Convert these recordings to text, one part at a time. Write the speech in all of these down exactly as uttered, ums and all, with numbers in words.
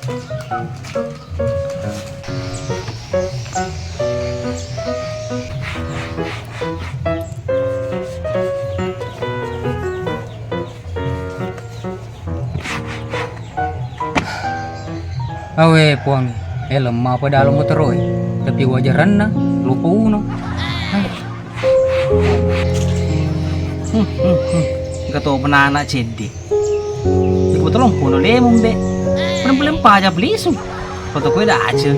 Awe Puang, eh, lemma apa dalam motoro e, tapi wajaranna lupa uno. Hah? Hmm, hmm, hmm. Engka to penana cedde. Iku telompuno lemong be. Paling-paling paja belisu. Foto kue daceng.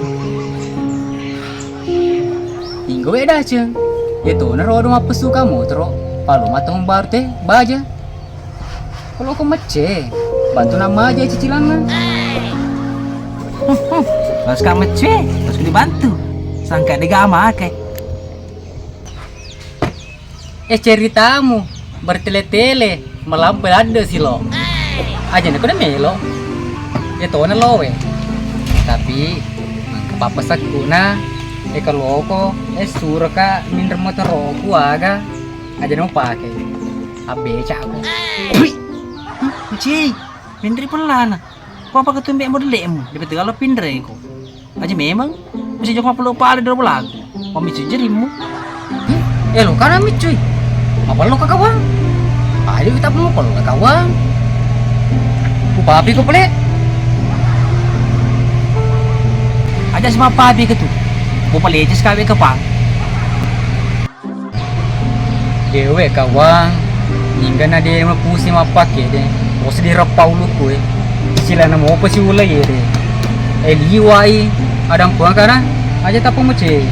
Inggo we daceng. Ye to naro do mappessu ka motoro. Palo matong baru te baja. Kalau ko mecce, bantu nama aja cicilanna. Pas ka mecce, pas dibantu. Sangka dega make. Eh, ceritamu bertele-tele, melampe ladde silo. Aja ne ko de melo. Ya tona lowe. Tapi mangka papasakku na, eh, kalau ko, eh, suro ka minreng motoroku aga. Aja ne pake. Abbeca aku. Hui. Hah, Ci, minri pelana. Ko apa ketumbe modele'mu? Dipettu kalau pinreko. Aja memang, masih joko palo pale dua belaku. Pemicu jerimmu. Eh, lo kana micui. Apa lo kakawang? Ayo kita mau kalau kakawang. Ku papi ko pele. Aja sama papi ke tu. Ku pele jes kawe kepang. Dewe kawang, ningga na de mapusi mappake de. Bos direppa uluku e. Silana mopa si ula ye de. Eh, liwai, adang puang kana, aja tappa mece.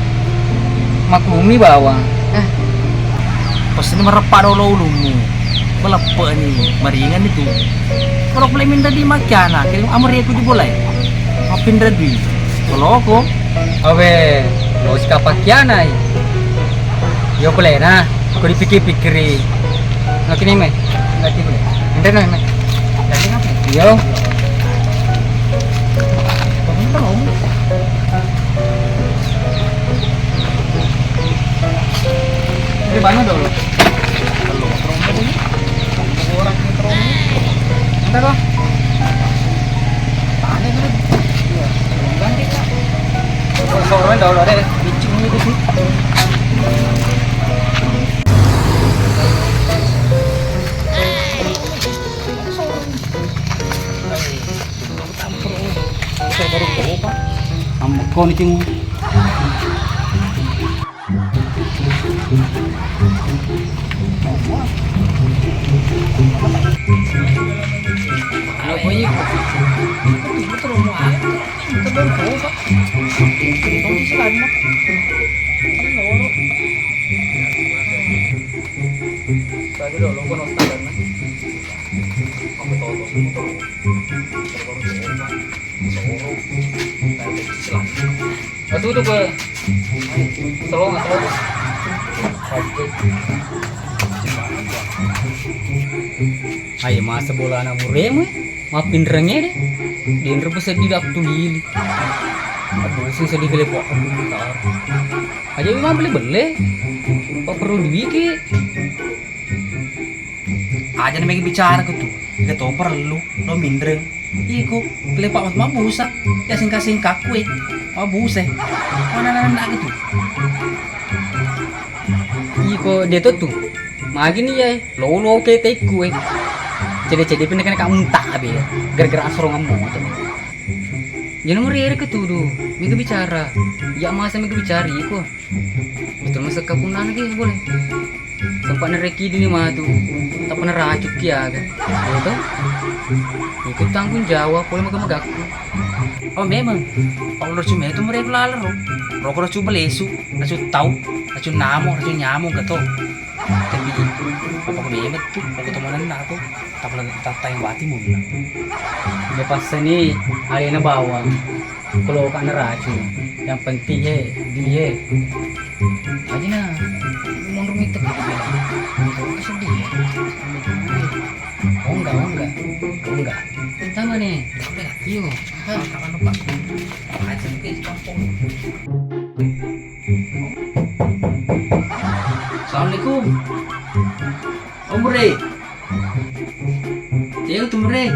Maklumi bawang. Eh. Pas ni mareppa dolo ulummu. Meleppe ni, maringan itu. Kalau boleh minta di makiana, kirim amri aku di bolai. Mapinra dui. Kalau aku. Awe, lo sika pakianai. Yo pelena, aku dipikir-pikiri. Ngerti ni me? Ngerti boleh. Ngerti ni me? Ngerti apa? Yo. Ini mana dulu? Belum, belum, belum. Orang yang terlalu. Entar, Bang. Tanya dulu. Iya. Ganti, Kak. Soalnya dulu ada bicing gitu sih. Tampro. Saya baru coba. Ambek kau nih, Cing. Atutu ke. Selong, selong. Ayo masa bola anak muremu, eh. Mappinreng ede. Dinro peseddi daptu lili. Aduh, sing sedih kelepo. Aja memang beli-beli. Kok perlu duit ki? Aja na mega bicara ko tu. Ega to perlu lo minreng. Iko kelepa mat mabusa. Ya singka-singkakku e. Mabuse. Mana nana gitu. Iko dia to tu. Magi ni ya e. Lo lo ke teku e. Cede-cede pindah kena kamu tak abe. Gara-gara asrong kamu. Jana murere ketudu. Mega bicara. Ya masa mega bicara iko. Betul masa kapunan lagi boleh. Sempat nereki di matu, tak pernah racuk ya kan. Betul? Ikut tanggung jawab, boleh mega-megaku. Oh memang. Pak Lur cuma itu mereka laler. Rokok racun belesu, racun tau, racun namo, racun nyamuk gitu. Tapi apa aku memang tuh, aku temenan aku, tak pernah tak tayang bati muna. Dia pasani alena bawang. Kalau kak neracu, yang penting ye, dia. Aja nah, mundur mitek gitu dia. Itu kesedih ya. Oh enggak, oh enggak, oh enggak. Sama nih. Iyo. Hah? Kapan lupa? Aja ke kampung. Assalamualaikum. Om Bre. Iya tuh Bre.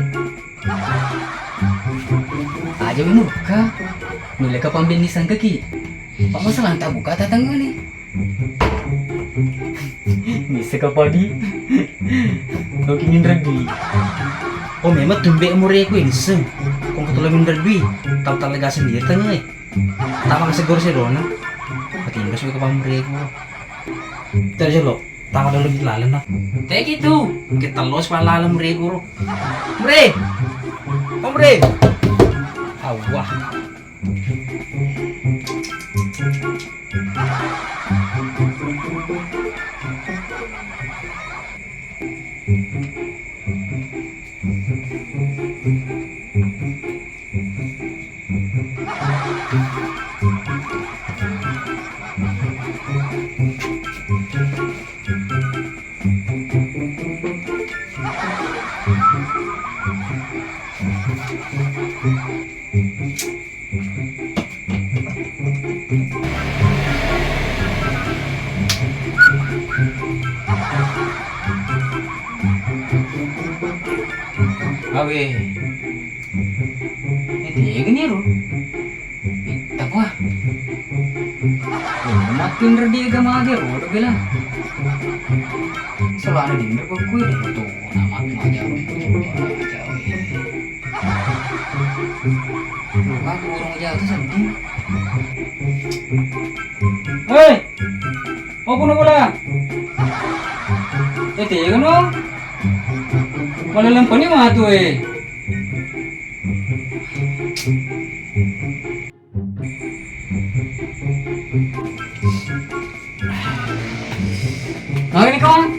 Aja menurka. Nilai ka pambenni sangkaki. Pak masalah tak buka tatangga ni. Bisa ka padi. Oke minreng dui. Oh memang tumbe mureku ini seng. Kong ketulah minreng dui. Tau tak lega sendiri tengah. Tama ka segor sedona. Patindas ka pamreku. Terjelo. Tama dulu di laleng no. Teki tu. Kita los pa laleng mureku ro. Mure. Omre. Awah. Awe. Eh, tega ni ro? Itta kwa. Makin redi ga mage ro do bela. Selalu dinner kok kue dulu tuh. Nama aja ro. Lu aku orang jatuh sedih. Hei, apa nak bola? Eh, tega no? Wala lempani matu eh. Mari ni kawan.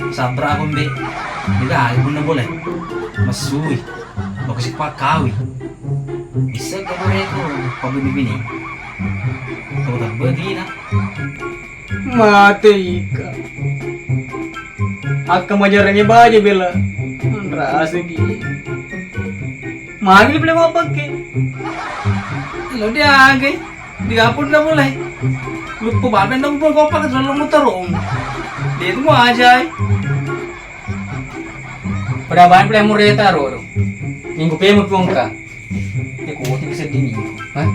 Sabra aku mbe. Tidak ada guna boleh. Masui. Bagus pak kawi. Bisa gak boleh itu. Kau bini bini. Kau tak berdina. Mate ika. Akka majarangnge baja bela. Manrasaki. Magi pele mapakke. Lo dia agai. Di kapun dah mulai. Lupa baben dah mulai kopak ke dalam motor om. Dia itu mau aja. Pada bahan pele mureta ro. Minggu pemu pungka. Iku woti keseddi minggu. Hah?